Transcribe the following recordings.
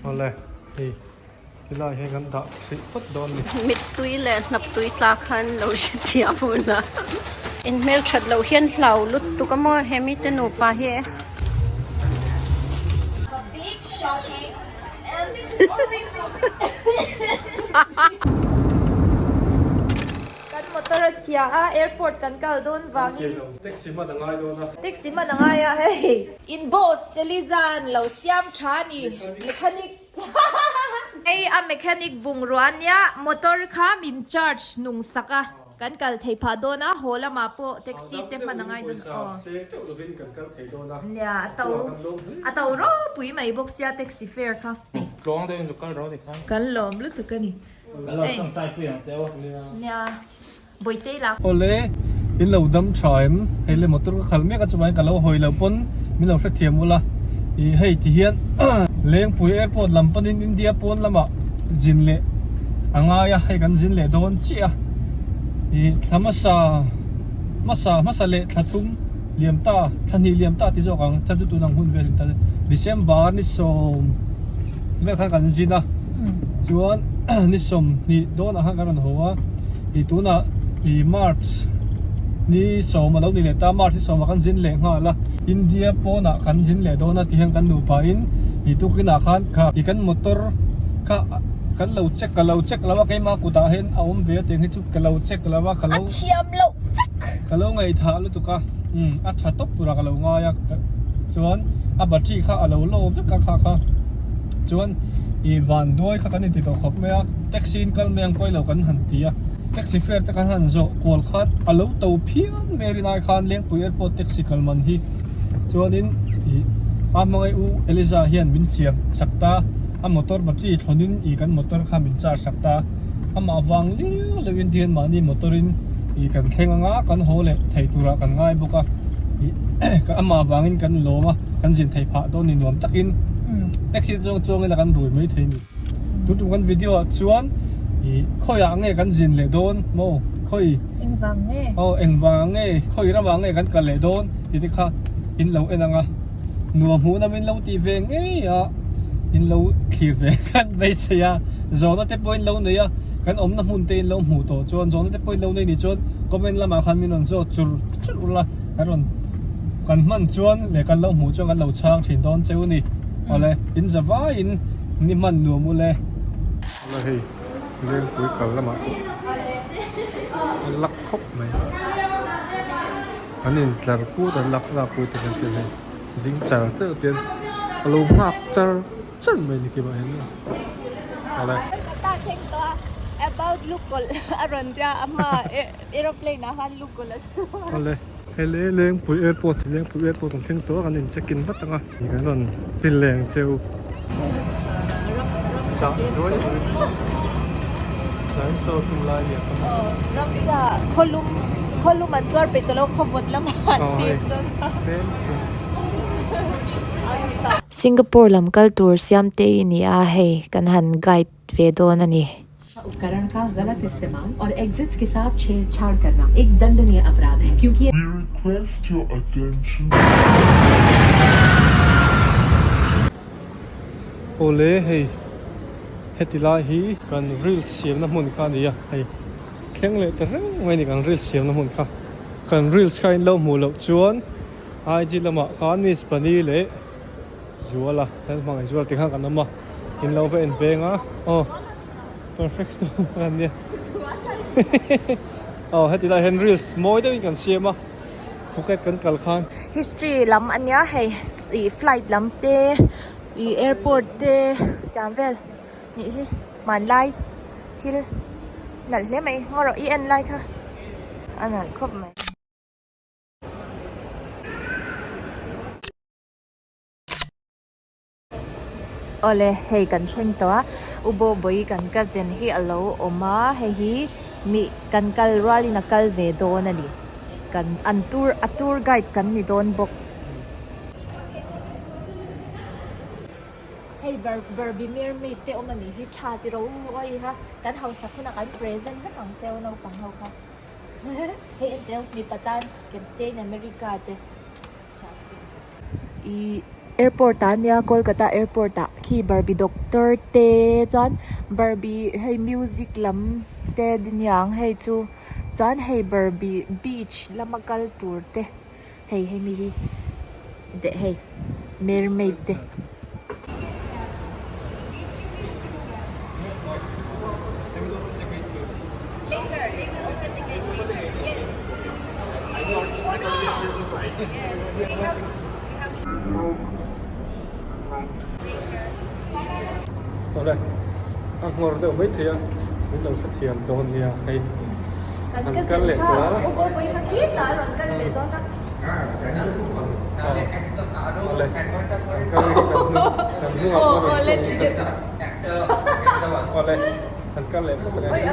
Awle hei tilai hian kan dah hrih phawt dawn a ni. Mittui leh hnap tui tla khan lo hrethiam hun a. In hmelthat loh hian hlau lutuk a maw he mite nupa hi. Kan motor a chhia a, airport kan kal dawn vangin. Taxi hman a ngai dawn a. Taxi hman a ngai a hei. In boss Eliza an lo siam tha a ni mechanic. Hei a mechanic bungrua ania motor kha min charge nung sak a kan kal thei phah dawn a haw lamah pawh taxi te hman a ngai dawn aw. Nia a to a to ropui mai bawk sia taxi fare kha. Kan lawm lutuk a ni. Nia. Bawitei la. Awle, in lo dam tha em? Hei le motor ka khalh mek a chuvangin ka lo hawi lo pawn min lo hrethiam ula. Ih hei ti hian Lengpui airport lam panin India pawn lamah zin leh a ngai a, hei kan zin leh dawn chiah a. Ih thla hmasa hmasa hmasa leh thla thum liam ta thla hnih liam ta ti zawk ang chan chu tun ang hun vel in ta December ni sawm vel khan kan zin a chuan ni sawmhnih dawnah khan kan rawn haw a. Ih tunah ih March ni sawm a lo ni leh ta March ni sawmah kan zin leh nghal a India pawnah kan zin leh dawn a ti hian kan nupa in ih tukinah khan kha ih kan motor kha kan lo check ka lo check lo a keimah kutah hian a awm ve a tiang hi chu ka lo check lo a ka lo A thiam loh vek. Ka lo ngaihthah lutuk a umm a tha tawp turah ka lo ngai a chuan a battery kha a lo low vek a kha kha chuan ih vanduai kha kan inti tawh khawp mai a. Taxi in kal mai ang pawh ilo kan han ti a, taxi fare te kan han zawh kual khan a lo to phian mai rin ai khan Lengpui airport taxi kal man hi chuanin ih a hmangaih u Eliza hian min siam sak ta a motor battery thlawnin ih kan motor kha min charge sak ta amah vang liau liau in tihian mahni motor in ih kan thleng anga kan haw leh thei turah kan ngai bawk a ih amah vangin kan lawm a kan zin theih phah dawn ni nuam takin taxi chuang chuangin a kan rui mai thei a ni. Tun tum kan video ah chuan ih khawi ah nge kan zin leh dawn maw khawi Engvang nge? Aw engvang nge khawi ramah nge kan kal leh dawn tih te kha in lo en ang a nuam hmuh na min lo tih ve ngei a in lo thlir ve kan beisei a zawhna te pawh in lo nei a kan awmna hmun te in lo hmuh tawh chuan zawhna te pawh in lo nei nih chuan comment lamah khan min rawn zawt chur chur ula kan rawn kan hman chuan leh kan lo hmuh chuan kan lo chhang thin dawn cheu a ni awle in za vaiin. Ni hman nuam u le. Ala hei Lengpui kal lamah pawh an lak khawp mai. An intlar put an lak lak pui te hian te hei ding char char te hian a lo nghak char char mai ni khi mah hian awle. Ka thleng tawh a about lukawlh a rawn tia a hma aeroplane ah khan lukawlh a chhuak. Awle hei le Lengpui airport Lengpui airport an thleng tawh a kan in check in vat ang a. Kan rawn ti leng cheu. Dah zuai zuai. Dinosaur hun lai nia ka hmu. Ramsa khawlum khawlum an tuar peih tawh lo khawvawt lamah an pek dawn a. Singapore lam kal tur siam te i ni a hei kan han guide ve dawn a ni. उपकरण का गलत इस्तेमाल और exits के साथ छेड़छाड़ करना एक दंडनीय अपराध है क्योंकि We request your attention. Awle hei heti lai hi kan reels siamna hmun kha a ni a hei thleng leh ta reng mai a ni kan reels siamna hmun kha kan reels kha in lo hmuh loh chuan IG lamah khan miss pani leh Zuala Lalhmangaih Zuala tih khan kan awm a in lo va en veng a aw perfect stone kan nia aw heti lai hian reels mawi deuhin kan siam a Phuket kan kal khan. History lam a nia hei ih flight lam te ih airport te tiang vel nih hi hmanlai thil nalh hle mai ngaw rawh i en lai kha a nalh khawp mai. Awle hei kan thleng tawh a u Bawbawii kan cousin hi a lo awm a hei hi mi kan kal rualin a kal ve dawn a ni kan an tour a tour guide kan ni dawn bawk. Hei bar barbie mermaid te awm a nih hi tha ti ro u awi kha kan hausak hunah kan present vek ang cheu naupang ho kha hei en teu mipa tan Captain America te tha si. Ih. Airport ah ania Kolkata airport ah khi Barbie doctor te chuan Barbie hei music lam te aniang hei chu chuan hei Barbie beach lama kal tur te hei hemi hi deh hei mermaid te. Awle a nghawr deuh mai thei a min lo hrethiam dawn nia hei an kal leh tawh a awle an kal leh kan hnungah pawh rawn tawng nasa awle an kal leh phawt ang e.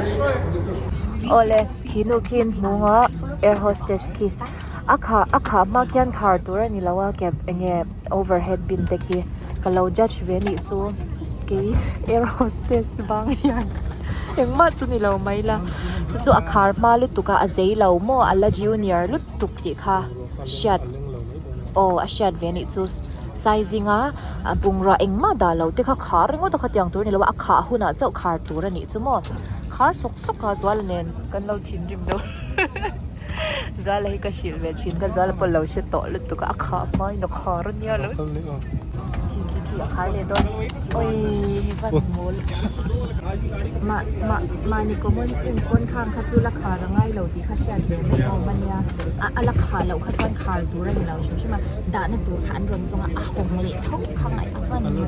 Awle khi nu khian hmunga air hostess khi. A khah a khah hma khian khar tur a ni lo a cab enge overhead bin te khi ka lo judge ve nih chu kei air hostess bang hian engmah chu ni lo mai la chu chu a khar hma lutuk a a zei lo maw a la junior lutuk tih kha hriat aw a hriat ve nih chu sizing a a bungrua engmah dah lo te kha khar ringawt a khatiang tur a ni lo a a khah hunah chauh khar tur a nih chu maw khar sawk sawk a zuala nen kan lo thinrim deuh. Zala hi ka hrilh ve thin ka Zala pawh lo hre tawh lutuk a a khah hma in a khar a nia lo khi khi khi a khar leh dawn awii van mawl mah mah mahni common sense pawn khang kha chu la khar a ngai lo tih kha hriat ve mai awm a nia a a la khah loh kha chuan khar tur a ni lo hrim hrim a dahna tur kha an rawn zawng a a hawng leh tho kha ngaih a van mawl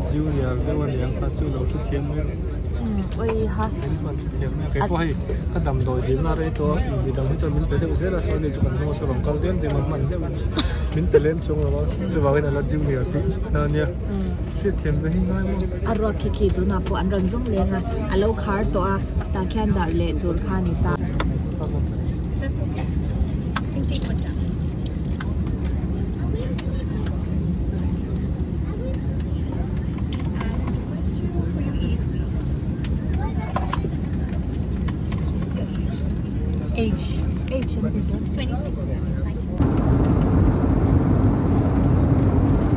awii ha. Kei pawh hei ka damdawi dilna rei tawh a mi dang hi chuan min pe deuh zel a saw ni chu kan hnung a saw rawn kal diam diam a hman deuh min pe lem chuang lo a chuvangin a la junior tih na ania hriatthiam ve hi ngai maw. A ruak khi khi tunah pawh an rawn zawng leng a a lo khar tawh a tah khian dah leh tur kha a ni ta. Age age an ti zawk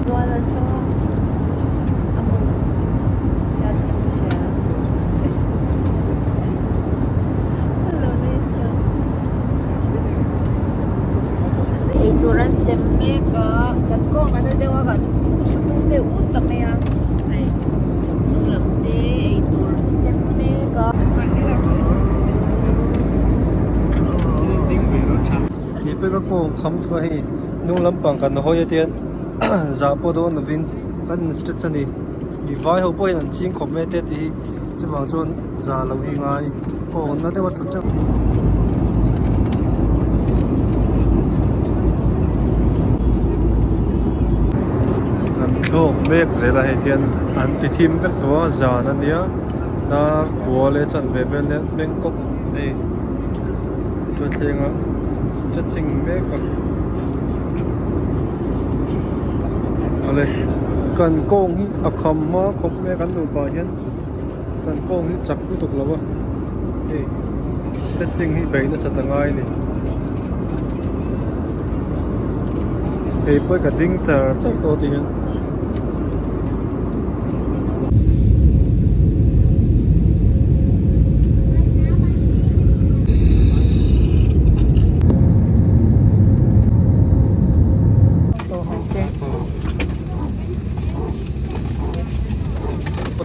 Zuala saw a hmun hian thil ka hria Eitur an sem mek a kan kawng a na deuh a kan thu tung deuh ut ta mai a hei hnung lam te eitur sem mek a. Tih pek a kawng kham chu hei hnung lampang kan hawi a tian zah pawh dawn lovin kan in stretch a ni mi vai ho pawhin an ching khawp mai te tih hi chuvang chuan zah loh hi ngai kawng na deuh a thut teuh. An thlawk mek zel a hei hian an ti thim vek tawh a zan a nia dar kua leh chanve vel nen Bangkok hei thutthleng a stretching mek a awle kan kawng hi a kham hma khawp mai a kan nupa hian. Kan kawng hi chak lutuk lo a, hei stretching hi beih nasat a ngai a ni. Hei pawh hi ka ding char char tawh tih hian.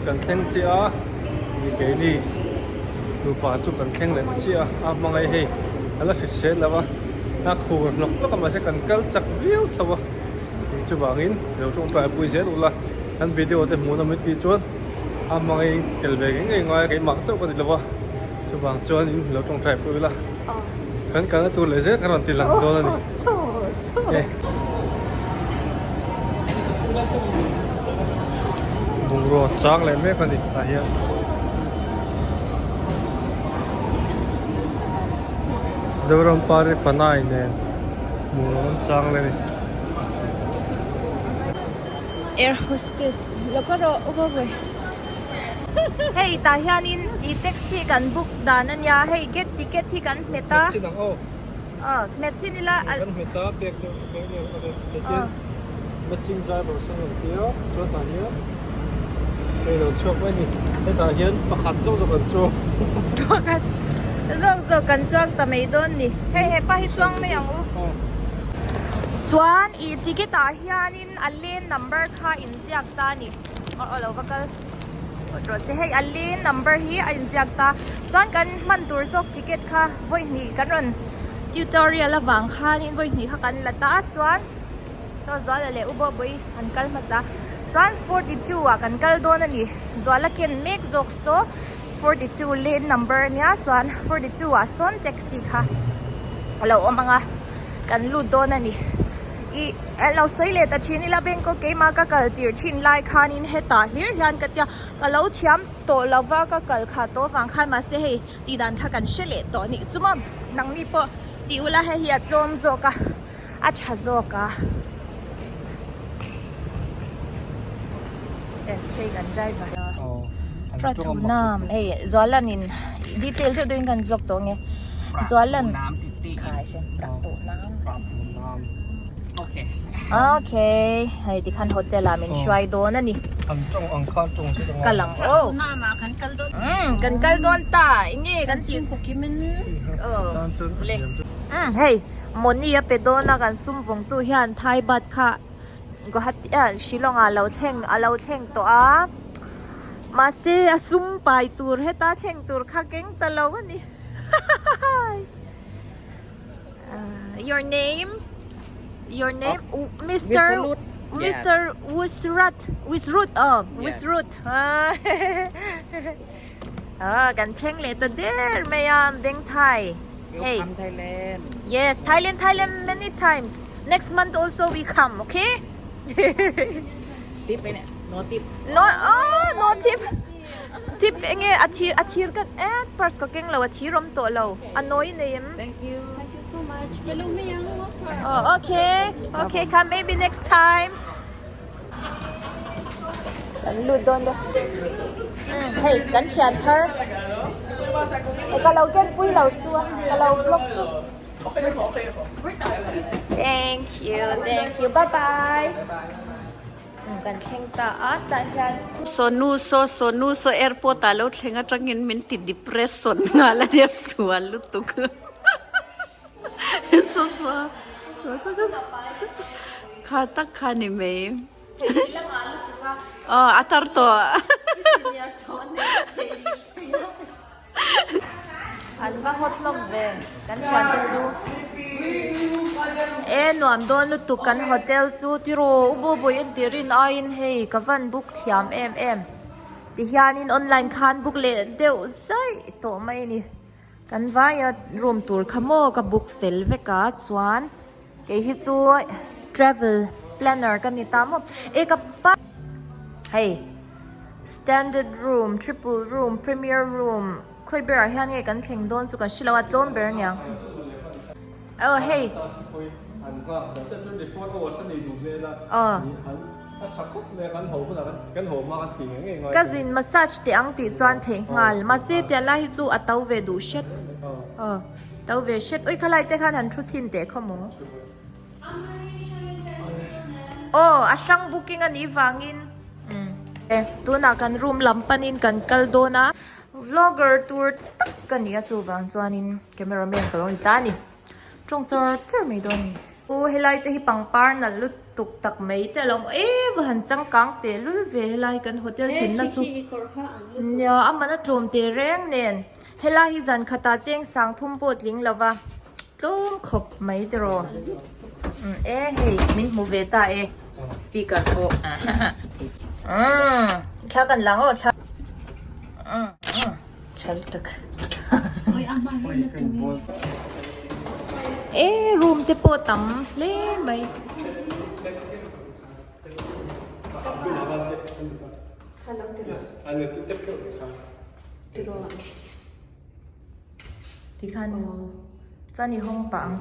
Kan thleng chiah a ni keini nupa chu kan thleng leh ta chiah a a hmangaih hei a la hrisel lo a a khur hlawk hlawk a mahse kan kal chak viau tho a ih chuvangin lo tawngtai pui zel ula kan video te hmuh nawm tih chuan a hmangaih tel ve ngei ngei ngai a keimah chauh ka ni lo a chuvang chuanin lo tawngtai pui ula kan kalna tur leh zel kan rawn ti lang dawn a ni. Bungrua chang leh mek a ni tah hian Zoram Pari Fanai nen bungrua an chang leh a ni. Air hostess lo ka rawh u bawk ve. Hei tah hianin ih taxi kan book dan a nia hei get ticket hi kan hmet a. Aw hmet chin ila a. Kan hmet a pek deuh pek deuh a hmet hian. Matching driver sawn an tia chuan tah hian hei lo chhuak mai a ni hetah hian pakhat zawk zawk an chuang. Pakhat zawk zawk kan chuang ta mai dawn ni hei hepa hi chuang mai ang u. Chuan ih ticket ah hianin a lane number kha inziak ta a ni aw aw lo va kal rawh se hei a lane number hi a inziak ta chuan kan hman tur zawk ticket kha vawi hnih kan rawn tutorial avang khanin vawi hnih kha kan la ta a chuan. Chaw Zuala leh U Bawbui an kal hmasa. Chuan 42 ah kan kal dawn a ni. Zuala ken mek zawk saw 42 lane number a nia chuan 42 ah sawn taxi kha a lo awm ang a, kan lut dawn a ni. Ih lo sawi leh ta thin ila Bangkok keimah ka kal tir thin lai khanin hetah hlir hian ka tia ka lo thiam tawh lova ka kal kha tawh avang khan mahse hei tih dan kha kan hre leh tawh a nih chu maw nangni pawh tih ula hei hi a tlawm zawk a. A tha zawk a. Hei kan driver a. Prathunam hei Zualanin detail deuh deuhin kan vlog tawh nge. Zualan khai hre Prathunam. Okay. Okay. Hei tikhan hotel ah min hruai dawn a ni. An tawng ang kha tawng se tawng. Kal ang aw. Prathunam ah kan kal dawn. Kan kal dawn ta. Enge kan ti. Kukimin. Umm hei Moni a pe dawn a kan sum vawngtu hian Thai bat kha Guwahati ah Shillong ah lo thleng a lo thleng tawh a mahse a sum pai tur heta thleng tur kha keng ta lo a ni Your name Your name Mister Mister Wisrut Wisrut oh Wisrut Ah kan thleng leh ta der mai a Bengthai hei Welcome Thailand Yes Thailand Thailand many times next month also we come okay Tip ene no tip No oh no tip tip enge a thir a thir kan eh purse ka keng lo a thir awm tawh lo a nawi nei em Thank you Thank you so much Hello mai ang Oh okay okay come maybe next time Kan lut dawn deuh. Hei kan thian thar. Ka lo ken pui lo chu a, ka lo vlog chu. Thank you, thank you. Bye bye. Kan thleng ta a, tah hian. Sonu saw Sonu saw airport ah lo thleng atangin min ti depression nghal a nia sual lutuk. Saw saw kha tak kha ni mai aw a tar tawh an va hawt hlawm ve kan thian te chu e nuam dawn lutuk kan hotel chu tiraw u bawbawih entir rin aiin hei ka van book thiam em em tihianin online khan book leh deuh zaih tawh mai a ni. Kan vaia room tur kha maw ka book fel vek a chuan kei hi chu travel planner ka ni ta maw e ka pa hei standard room triple room premier room khawi berah hian nge kan thleng dawn chu kan hre lo a tlawm ber aniang aw hei aw. Ka zin massage teh ang tih chuan theih nghal mahse tiang lai hi chu a to ve duh hret aw to ve hret ui khalai te khan han thu chhin teh khaw maw aw a hrang booking a nih vangin tunah kan room lam panin kan kal dawn a vlogger tur tak ka ni a chuvang chuanin camera man ka lo ni ta a ni tawng char char mai dawn a ni. U helai te hi pangpar nalh lutuk tak mai te a lo awm a e va han changkang teh lul ve helai kan hotel thlenna chu nia a man a tlawm teh reng nen helai hi zan khatah cheng sang thum pawh tling lo va tlawm khawp mai tiraw e hei min hmu ve ta e speaker pawh thla kan lang aw thla Tha lutuk. E room te pawh tam hle mai. Tikhan chuan i hawng pah ang.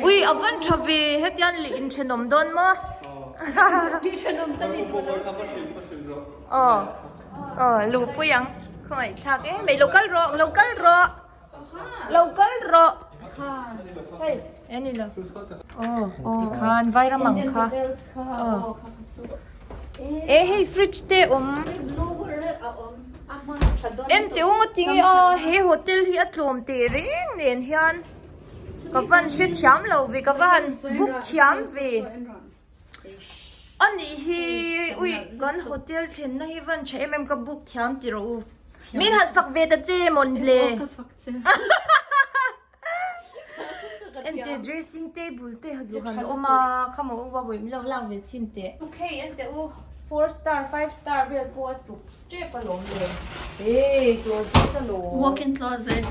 Ui a van tha ve hetiang leh inthenawm dawn maw. Aw aw luh pui ang khawngaih thlak em mai lo kal rawh lo kal rawh lo kal rawh hei Eni lo. Aw tikhan vairam ang kha. Aw. E hei fridge te awm. En teh ung a ti nge a he hotel hi a tlawm teh reng nen hian ka van hre thiam lo ve ka va han book thiam ve. A nih hi ui kan hotel thlenna hi van tha em em ka book thiam ti rawh u. Min han fak ve ta che mawn hle. Ente dressing table te zu han awm a khamo u va vawi milo lak ve chhin teh. Okay ente u four star five star vel pawh a tluk tep alawm le hey closet alawm. Walk in closet.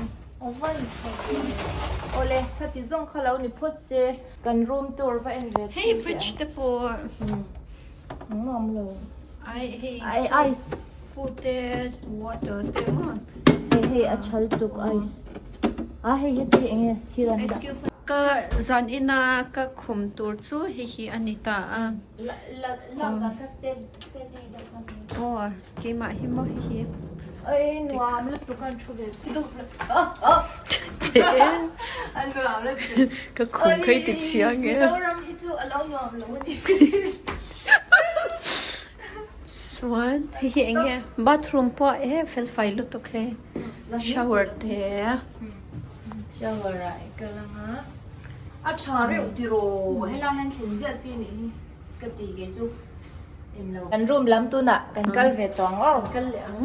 Avan tha ve. Awle khati zawng kha lo ni phawt se kan room tour va en ve chhin teh. Hei fridge te pawh. Nuam lo. Ai hei. Ai ice. Food te water te maw. Hei hei a chal tuk ice. A hei hi te enge thil an dah. Ka zan ina ka khum tur chu hei hi a ni ta a. La la lak dan kha steady deuh kha. Aw keimah hi maw hei hi. Ai nuam lutuk an thu ve chu. Che. A nuam lutuk. Ka khum kha i ti chiang e. Mizoram hi chu a lo nuam lo a ni. Chuan hei hi eng nge bathroom pawh e fel fai lutuk hei shower te. Shower ah i kal anga a tha reuh tiraw helai hian thlen ziah chi nih hi ka ti kei chu englo. Kan room lam tunah kan kal ve tawh ang aw. Kal leh ang.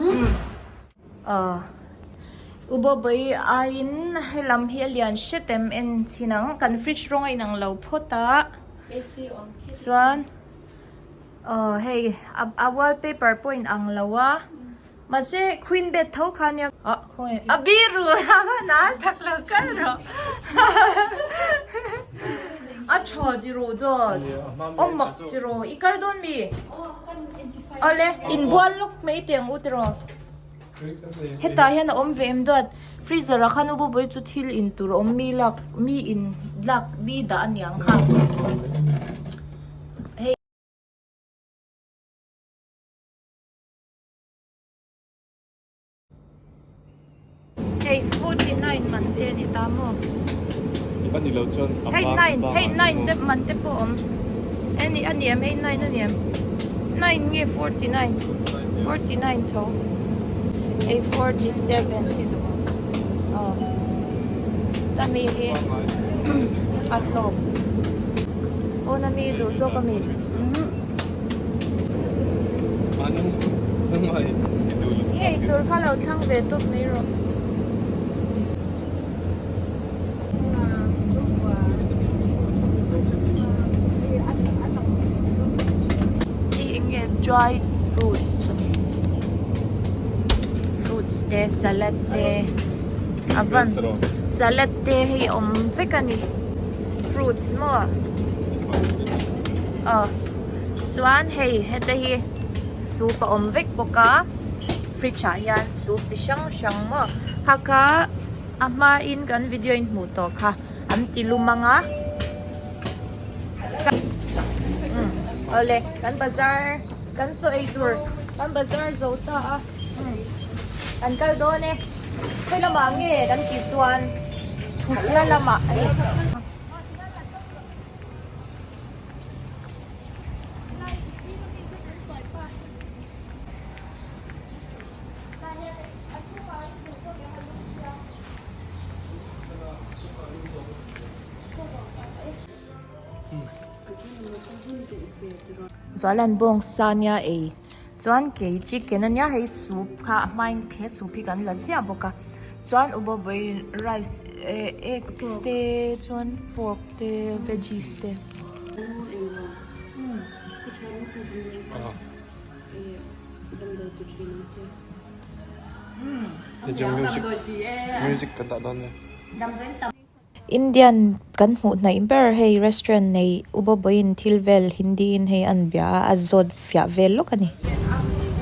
Aw U Bawbawi aiin helam hi a lian hret em en chhin ang kan fridge rawng a inang lo phawt a. AC awm khi. Chuan. Aw hei a wallpaper pawh in ang lo a mahse queen bed tho kha nia ah khawnge a biru a tak lo kal rawh a tha tiraw dawt aw mak tiraw i kal dawn mi awle inbual lawk mai teh ang u tiraw hetah hian a awm ve em dawt freezer ah khan u bawbawi chu thil in tur a awm mi lak mi in lak mi dah aniang kha. Hei 49 man te ani ta maw? Hei 9, hei 9 te man te pawh awm. Ani ani em hei 9 ani em? 9 nge 49? 49 tho. Hei 47. Aw. Tami hi a hlawk. Pawn ami duh zawk ami. I eitur kha lo thlang ve tawp mai rawh. Hei enge dry fruit fruits te salad te a van salad te hei a awm vek a ni. Fruits maw aw chuan hei heta hi soup a awm vek bawk a fridge ah hian soup chi hrang hrang maw kha kha a hma in kan video in hmuh tawh kha an ti lum ang a umm awle kan bazar kan chaw ei tur kan bazar zo ta a kan kal dawn e. Khawi lamah nge kan tih chuan thutna lamah a ni. Zualan bawng sa nia ei. Chuan kei chicken ania hei soup kha a hmain he soup hi kan la ziah bawk a chuan ubabawi rice eh eggs te chuan pork te veggies te. Indian kan hmuh hnaih ber hei restaurant nei Ubabawiin thil vel Hindi in hei an bia a a zawt fiah vel lawk a ni.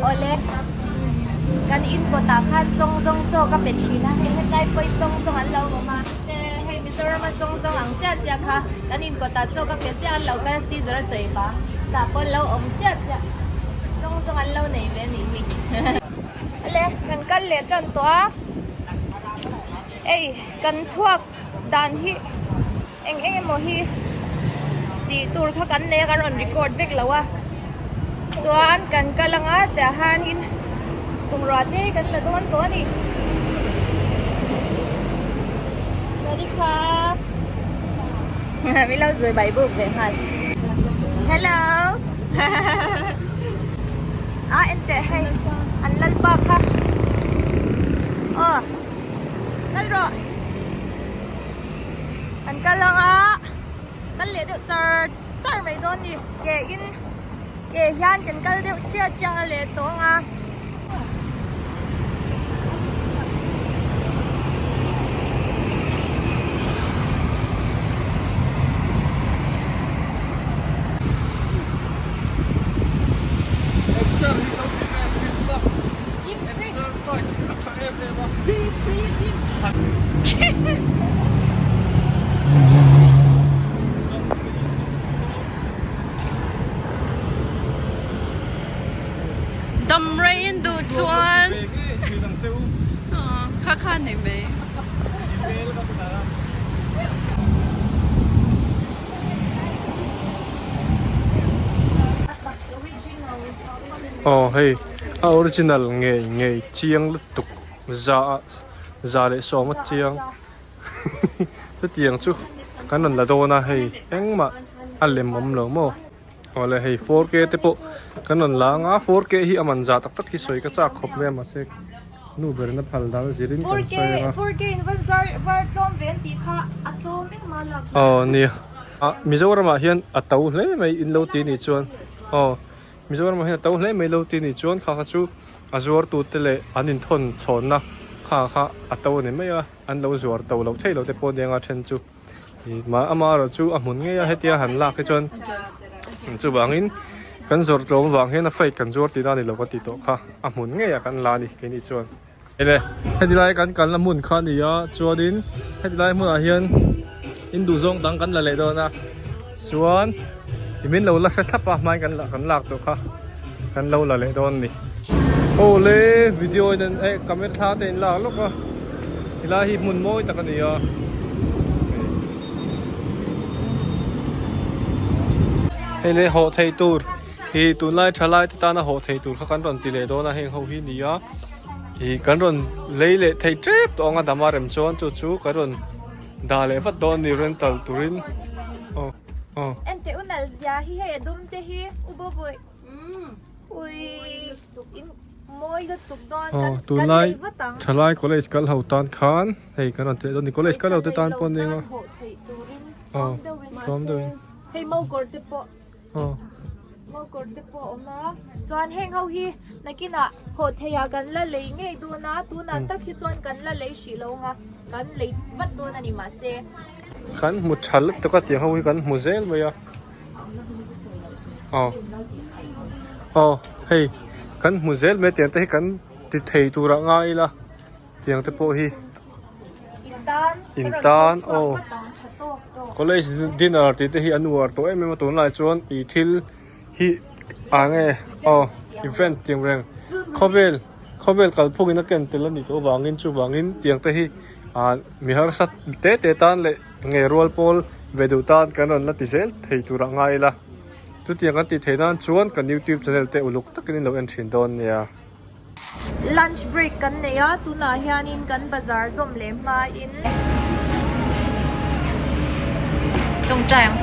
Awle kan in kawtah khan chawng zawng chaw ka pe thin a hei hetlai pawhin chawng zawng an lo awm a hei Mizoram a chawng zawng ang chiah chiah kha kan in kawtah chaw ka pe chiah an lo kal scissor a chawi vang tah pawh an lo awm chiah chiah chawng zawng an lo nei ve a nih hi. Awle kan kal leh tan tawh a. Ei kan chhuak dan hi Eng eng emaw hi tih tur kha kan nei a kan rawn record vek lo a chuan kan kal anga tiah hianin bungrua te kan la dawn tawh a ni Sawdikha min lo zui bai buk ve nghal hello a en teh hei an lalpa kha aw kal rawh. Kan kal ang a, kal leh deuh char char mai dawn ni. Ke in ke hian kan kal deuh chiah chiah a leh tawh ang a. Exercise a tha em em a. Free free gym. Dam rei in duh chuan kha kha nei mai. Aw hei a original ngei ngei chiang lutuk za ah za leh sawm a chiang chutiang chu kan rawn la dawn a hei engmah a lem awm lo maw awle hei 4K te pawh kan rawn la anga 4K hi a man za tak tak hi sawi ka chak khawp mai a mahse nu berin a phal dan a zirin kan sawi anga 4K in van zar var tlawm ve an tih kha a tlawm engmah lak aw nia ah Mizoram ah hian a to hle mai in lo ti nih chuan aw. Mizoram ah hian a to hle mai lo ti nih chuan kha kha chu a zuar tu te leh an inthawn chhawnna kha kha a to a ni mai a, an lo zuar to loh theih loh te pawh nia nga then chu ih mah amaherawh chu a hmun ngei a hetia han lak hi chuan chuvangin kan zawrh tlawm avang hian a fake kan zuar tihna a ni lo ka tih tawh kha a hmun ngei ah kan la a ni keini chuan. Ele heti lai kan kalna hmun kha a ni a chuanin heti lai hmunah hian in duh zawng dang kan la leh dawn a chuan i min lo la hre thlap a hmain kan kan lak tawh kha kan lo la leh dawn a ni. Awle video in an eh camera thla te in lak lawk a helai hi hmun mawi tak a ni a. Hei le hawh theih tur. Hi tunlai thalai te tana haw thei tur kha kan rawn ti leh dawn a heng ho hi ni a ih kan rawn lei leh thei tep tawh ang a dama rem chuan chu chu kan rawn dah leh vat dawn a ni rental turin aw aw. Enteh u nalh zia hi hei a dum te hi u bawbawih ui in mawi lutuk dawn kan kan lei vat ang. Thalai college kal ho tan khan hei kan rawn ti leh dawn a ni college kal ho te tan pawh a ni ang a haw theih turin tlawm deuhin hei mokawr te pawh. Mawkawr te pawh a awm a, chuan heng ho hi nakinah haw theiah kan la lei ngei dawn a, tunah tak hi chuan kan la lei hrih lo ang a, kan lei vat dawn a ni mahse. Kan hmu tha lutuk a tiang ho hi kan hmu zel mai a, aw aw hei kan hmu zel mai tiang te hi kan ti thei turah ngai ila. Tiang te pawh hi in tan aw college dinner tih te hi an uar tawh em em a tunlai chuan ih thil hi ah nge aw event tiang reng khawvel khawvel kalphung in a ken tel a nih tawh avangin chuvangin tiang te hi ah mi harsa te te tan leh nge rual pawl ve duh tan kan rawn la ti zel thei tur ah ngai ila chutiang kan tih theih nan chuan kan youtube channel te uluk takin in lo en thin dawn nia. Lunch break kan nei a, tunah hianin kan bazar zawm leh hmain. Tawngtai ang.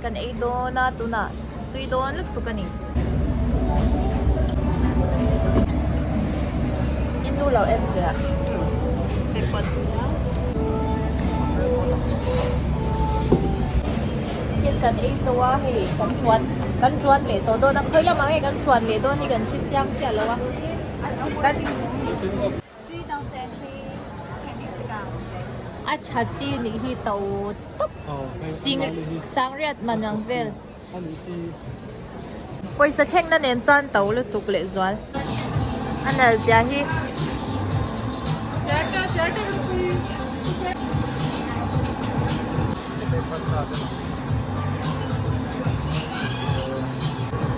Kan ei dawn a, tunah tui dawn lutuk a ni. I nu lo en ve a. Thil kan ei zo a hei kan chuan kan chuan leh tawh dawn a khawi lamah nge kan chuan leh dawn hi kan hre chiang chiah lo a kan a tha chi nih hi to tawp sing sangriat man ang vel pawisa thlengna nen chuan to lutuk leh zual a nalh zia hi.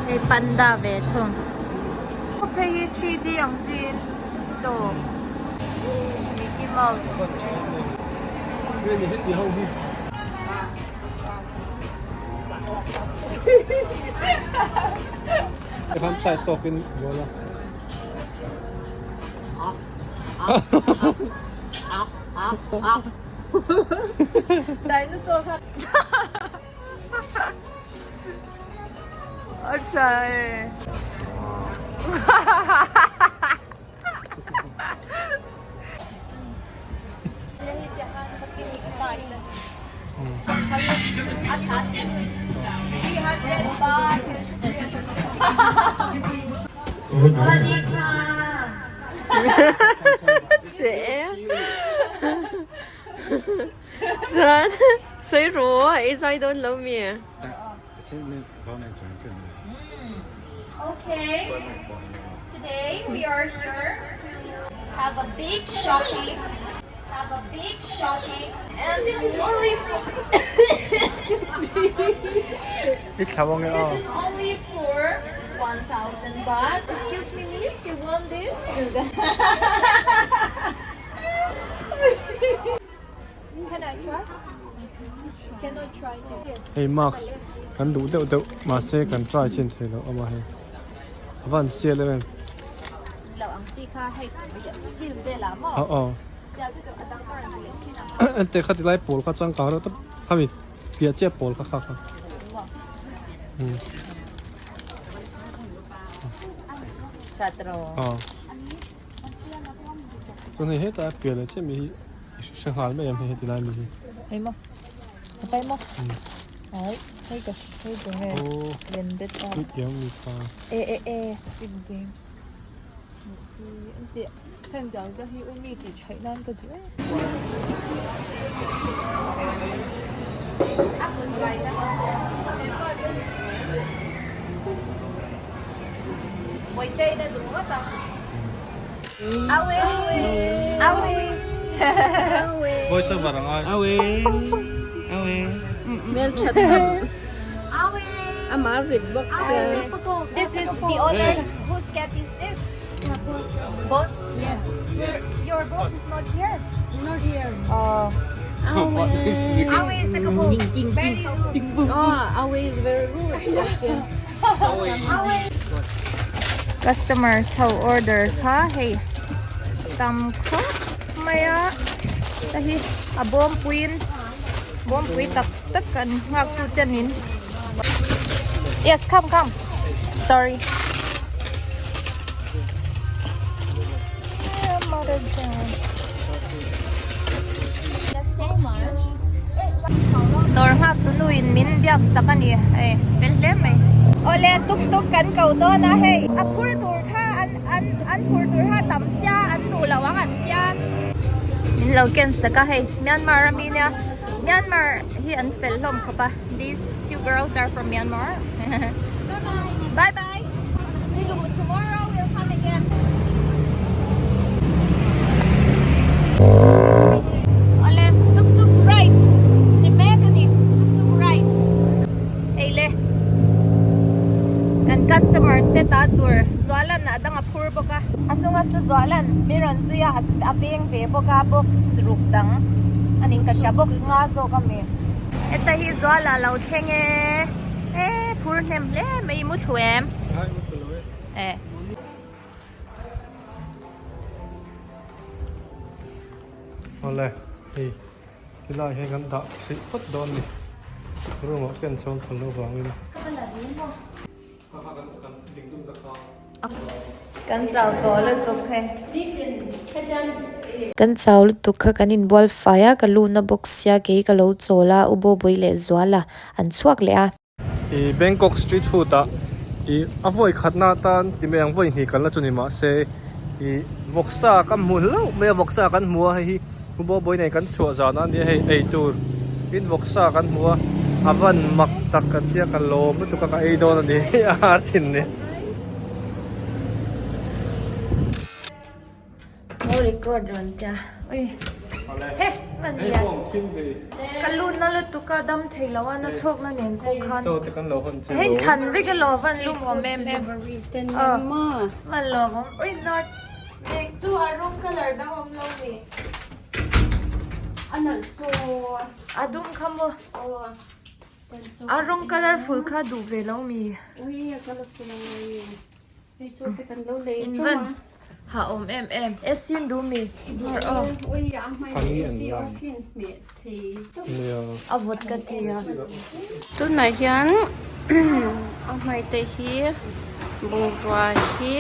Hei panda ve thung. Phei hi 3D ang chi in saw Mickey Mouse. Khan side tawkin goal a. Dinosaur kha. A tha e. Chuan sawi rawh a ei zai dawn lo mi? Okay, today we are here to have a big shopping, have a big shopping, and this is only for, excuse me, this is only for 1,000 baht. Excuse me, miss, you want this? Can I try? Cannot try this. Hei mask kan duh deuh deuh mahse kan try chin thei lo a hei a van sial em em. Lo ang chi kha hei film vel ah maw? Aw aw. Sial deuh a dang kar an leh chin ang. Ente kha tilai pawl kha changkang reuh tawp khami piah chiah pawl kha kha kha. Aw. Chuan hei hetah pian leh chiah mi hi hre nghal mai em hei heti lai mi hi. Hei maw a pai maw ai hei ka hei tu nge len det a. Squid game mi kha. E e e squid game. An tih heng dang te hi u mi tih theih nan ka duh em. Voice over ang ai. Ama rip bawk sia. This is the owner. Whose cat is this? Boss? Yeah. Your boss is not here. Not here. Oh. Awe is a couple. Very rude. Oh, Awe is very rude. Okay. Customers ho order kha hei tam khawp mai a ta hi a bawm puiin bawm pui tak tak an nghak tu ten min yes come come sorry Dawr nghak tu nu in min biak sak a ni hei fel hle mai. Awle tuk tuk kan ko dawn a hei a phur tur kha an an an phur tur kha tam sia an duh lo ang an tia. Min lo ken sak a hei Myanmar ami nia Myanmar hi an fel hlawm khawp a these two girls are from Myanmar bye bye tomorrow we'll come again. Awle tuk tuk ride ni mek a ni tuk tuk ride hei le kan customers te ta tur Zualan a dang a phur bawk a. A hnunga chu Zualan mi rawn zui a a veng ve bawk a box ruk dang a niin ka hria box nga zawk a mi. Heta hi Zuala lo thleng e e phur hnem hle mai i mu thlu em? E. Awle hei tilai hian kan dah hrih phawt dawn a ni room ah ken chhawng phal loh vangin. Kan chau tawh lutuk hei. Kan chau lutuk kha kan inbual fai a, ka lu na bawk sia kei ka lo chawl a, U Bawbawih leh Zuala an chhuak leh a. I Bangkok street food ah i a vawi khatna atan ti mai ang vawi hnih kalna chu ni mahse i vawksa kan hmu hlauh mai a vawksa kan hmu a hei hi U Bawbawih nen kan chhuah zan a nia hei ei tur tin vawksa kan hmu a a van mak tak kan tia ka lawm lutuk a ka ei dawn a ni a har thin ni. Mo record rawn tia ui he man hian ka lut na lutuk a dam thei lo a na chhawk na nen pawh khan hei thlan vek elaw van lum awm em em aw man lawm awm ui north chu a rawng colour dang awm lo mi. A nalh saw. A dum kha maw? A rawng colourful kha duh ve lo mi? Ui a colourful ang ui. Hei chu te kan lo lei In van ha awm em em. AC in duh mi? Ui a hmai leh AC off hi in hmeh thei tawp. A vawt ka ti a. Tunah hian a hmai te hi bungrua hi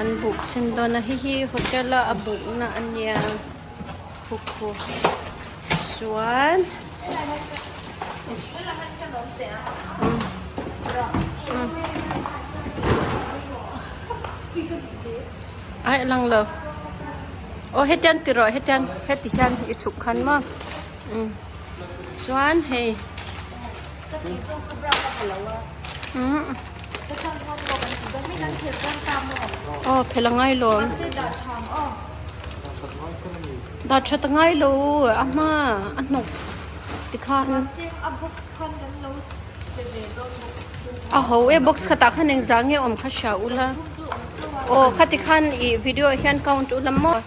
an buk chhin dawn a hei hi hotel a a bukna a nia khu khu chuan ai a lang lo aw hetiang ti rawh hetiang heti hian i chhuk khan maw umm chuan hei umm aw phel a ngai lo Dah that a ngai lo a hma a hnawk tikhan a ho e box khatah khan engzah nge awm kha hria ula aw khati khan ih video ah hian count ula maw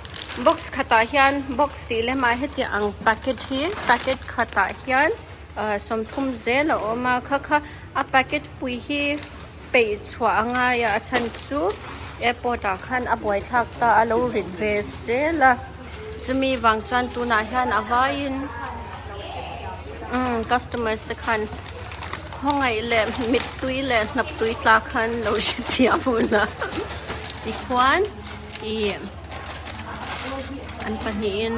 box khatah hian box tih lemah heti ang packet hi packet khatah hian ah sawmthum zel a awm a kha kha a packet pui hi peih chhuah a ngai a a chhan chu airport ah khan a buaithlak ta a lo rit ve zel a chumi vang chuan tunah hian a vaiin umm customers te khan khawngaih leh mittui leh hnap tui tla khan lo hrethiam hun a tichuan ih an pahnihin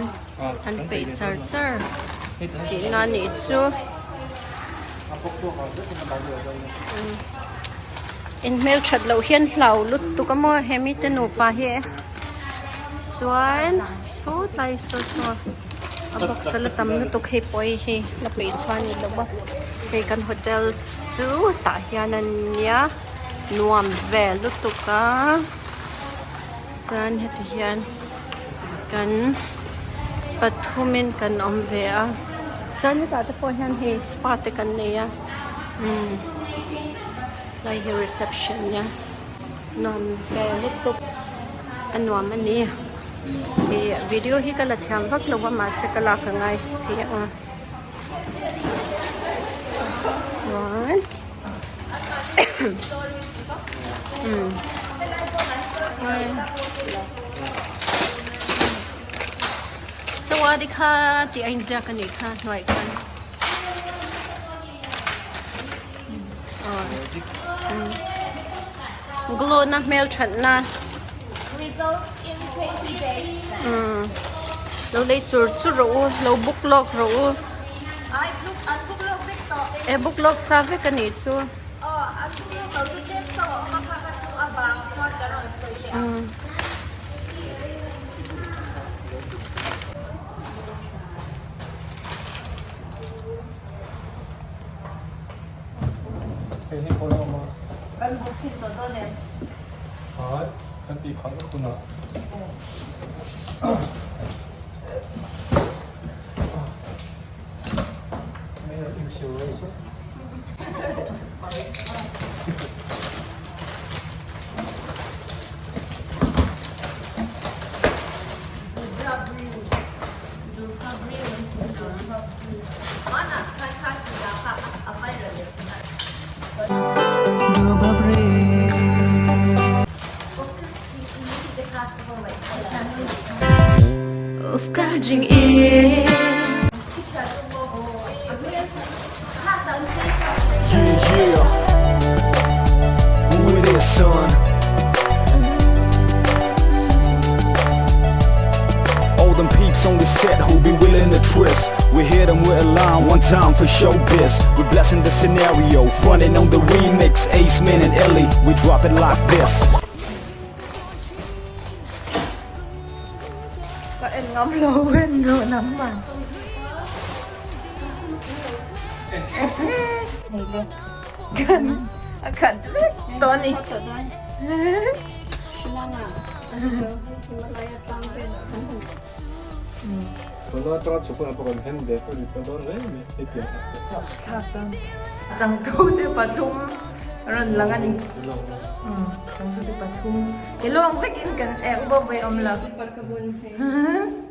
an peih char char tihna a nih chu. In hmelthat loh hian hlau lutuk a maw he mite nupa hi chuan saw tlai saw saw a box a la tam lutuk hei pawh hei hi la peih chuan ni lo a hei kan hotel chu tah hian a nia nuam ve lutuk a chuan heti hian. Kan pathumin kan awm ve a chuan hetah te pawh hian hei spa te kan nei a umm helai hi reception nia nuam ve lutuk a nuam a ni ih video hi ka la thiam vak lo a mahse ka lak a ngai si ang chuan. Sawadi kha tih a inziak a nih kha hnuai khan glow na hmel that na lo lei chur chur rawh u lo book lawk rawh u. E book lawk sa vek a nih chu. One time for showbiz, we blessing the scenario, fronting on the remix, Ace Man and Ellie, we drop it like this. Ka en ngam lo en ro nang man. Hei le. Kan a khat vek tawh ni. Changtute pathum rawn lang a ni. Changtute pathum. Ke lawng vekin kan eh u bawk ve awm lo.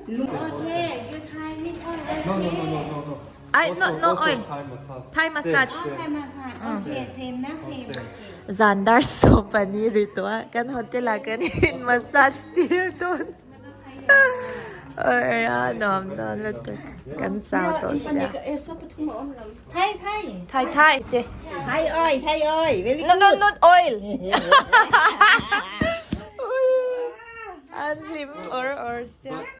Okay, you Thai with oil. No no no no no no. Ai no no oil. Thai massage. Thai massage. Thai massage. Okay, same na same. Okay. Zan dar 12 ri tawh a kan hotel ah kan in massage tir dawn oi a nuam dawn lutuk kan chau tawh sia. Thai Thai. Thai Thai te. Thai oil, Thai oil. Very No no not oil. Ui an hlim awr awr sia.